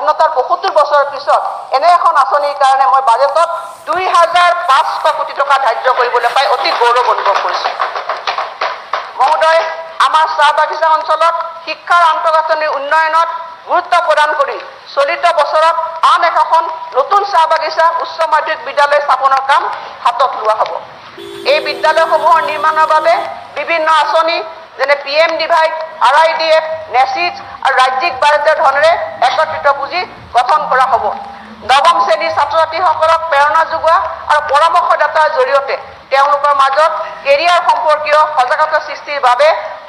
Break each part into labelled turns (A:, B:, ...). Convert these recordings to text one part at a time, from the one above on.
A: স্বাধীনতাৰ 75 বছৰৰ পিছত এনে এখন আঁচনিৰ কাৰণে মই বাজেটত 2500 কোটি টকা ধাৰ্য কৰিবলৈ পাই অতি গৌৰৱ অনুভৱ কৰিছোঁ। মহোদয়, আমাৰ চাহ বাগিচা অঞ্চলত শিক্ষাৰ আন্তঃগাঁথনিৰ উন্নয়নত গুৰুত্ব প্ৰদান কৰি চলিত বছৰত আন এখন নতুন চাহ বাগিচা উচ্চ মাধ্যমিক বিদ্যালয় স্থাপনৰ কাম হাতত লোৱা হ'ব। এই বিদ্যালয়সমূহৰ নিৰ্মাণৰ বাবে বিভিন্ন আঁচনি, যেনে পিএম ডিভাই, আৰআইডিএফ, নেচিজ আৰু ৰাজ্যিক বাজেটৰ ধনেৰে একত্ৰিত পুঁজি গঠন কৰা হ'ব। নৱম শ্ৰেণীৰ ছাত্ৰ ছাত্ৰীসকলক প্ৰেৰণা যোগোৱা আৰু পৰামৰ্শদাতাৰ জৰিয়তে তেওঁলোকৰ মাজত কেৰিয়াৰ সম্পৰ্কীয় সজাগতা সৃষ্টিৰ বাবে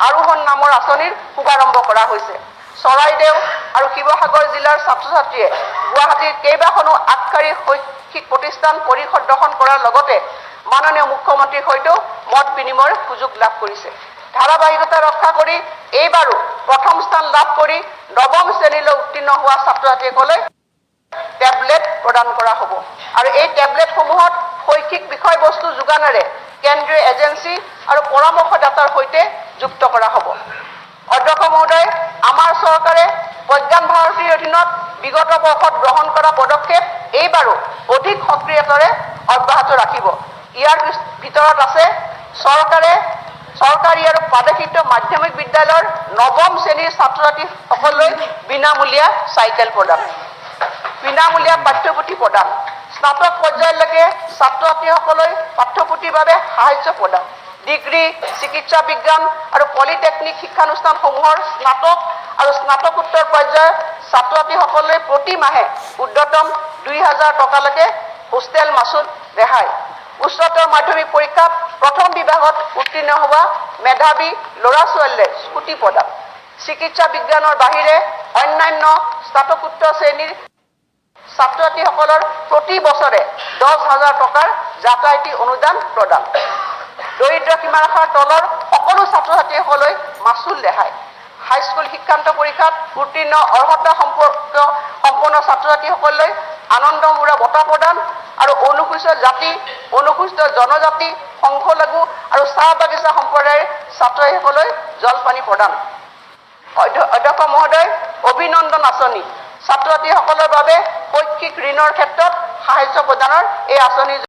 A: আৰোহণ নামৰ আঁচনিৰ শুভাৰম্ভ কৰা হৈছে। চৰাইদেউ আৰু শিৱসাগৰ জিলাৰ ছাত্ৰ ছাত্ৰীয়ে গুৱাহাটীৰ কেইবাখনো আগশাৰীৰ শৈক্ষিক প্ৰতিষ্ঠান পৰিদৰ্শন কৰাৰ লগতে মাননীয় মুখ্যমন্ত্ৰীৰ সৈতেও মত বিনিময়ৰ সুযোগ লাভ কৰিছে। ধাৰাবাহিকতা ৰক্ষা কৰি এইবাৰো প্ৰথম স্থান লাভ কৰি নৱম শ্ৰেণীলৈ উত্তীৰ্ণ হোৱা ছাত্ৰ ছাত্ৰীসকলে টেবলেট প্ৰদান কৰা হ'ব আৰু এই টেবলেটসমূহত শৈক্ষিক বিষয়বস্তু যোগানেৰে কেন্দ্ৰীয় এজেঞ্চি আৰু পৰামৰ্শদাতাৰ সৈতে যুক্ত কৰা হ'ব। অধ্যক্ষ মহোদয়, আমাৰ চৰকাৰে প্ৰজ্ঞান ভাৰতীৰ অধীনত বিগত বৰ্ষত গ্ৰহণ কৰা পদক্ষেপ এইবাৰো অধিক সক্ৰিয়তাৰে অব্যাহত ৰাখিব। ইয়াৰ ভিতৰত আছে চৰকাৰে চৰকাৰী আৰু প্ৰাদেশিক মাধ্যমিক বিদ্যালয়ৰ নৱম শ্ৰেণীৰ ছাত্ৰ ছাত্ৰীসকললৈ বিনামূলীয়া চাইকেল প্ৰদান, বিনামূলীয়া পাঠ্যপুথি প্ৰদান, স্নাতক পৰ্যায়লৈকে ছাত্ৰ ছাত্ৰীসকলৈ পাঠ্যপুথিৰ বাবে সাহায্য প্ৰদান, ডিগ্ৰী, চিকিৎসা বিজ্ঞান আৰু পলিটেকনিক শিক্ষানুষ্ঠানসমূহৰ স্নাতক আৰু স্নাতকোত্তৰ পৰ্যায়ৰ ছাত্ৰ ছাত্ৰীসকললৈ প্ৰতি মাহে ঊৰ্ধতম 2000 টকালৈকে হোষ্টেল মাচুল ৰেহাই, উচ্চতৰ মাধ্যমিক পৰীক্ষাত প্ৰথম বিভাগত উত্তীৰ্ণ হোৱা মেধাৱী ল'ৰা ছোৱালীলৈ স্কুটি প্ৰদান, চিকিৎসা বিজ্ঞানৰ বাহিৰে অন্যান্য স্নাতকোত্তৰ শ্ৰেণীৰ ছাত্ৰ ছাত্ৰীসকলৰ প্ৰতি বছৰে 10,000 টকাৰ যাতায়াতী অনুদান প্ৰদান, দৰিদ্ৰ সীমাৰেখাৰ তলৰ সকলো ছাত্ৰ ছাত্ৰীসকললৈ মাচুল ৰেহাই, হাইস্কুল শিক্ষান্ত পৰীক্ষাত উত্তীৰ্ণ অৰ্হতা সম্পৰ্ক সম্পন্ন ছাত্ৰ ছাত্ৰীসকললৈ আনন্দমূৰা বঁটা প্ৰদান আৰু অনুসূচিত জাতি, অনুসূচিত জনজাতি, সংখ্যালঘু আৰু চাহ বাগিচা সম্প্ৰদায়ৰ ছাত্ৰ ছাত্ৰীসকললৈ জলপানি প্ৰদান। অধ্যক্ষ মহোদয়, অভিনন্দন আঁচনি, ছাত্ৰ ছাত্ৰীসকলৰ বাবে শৈক্ষিক ঋণৰ ক্ষেত্ৰত সাহায্য প্ৰদানৰ এই আঁচনিৰ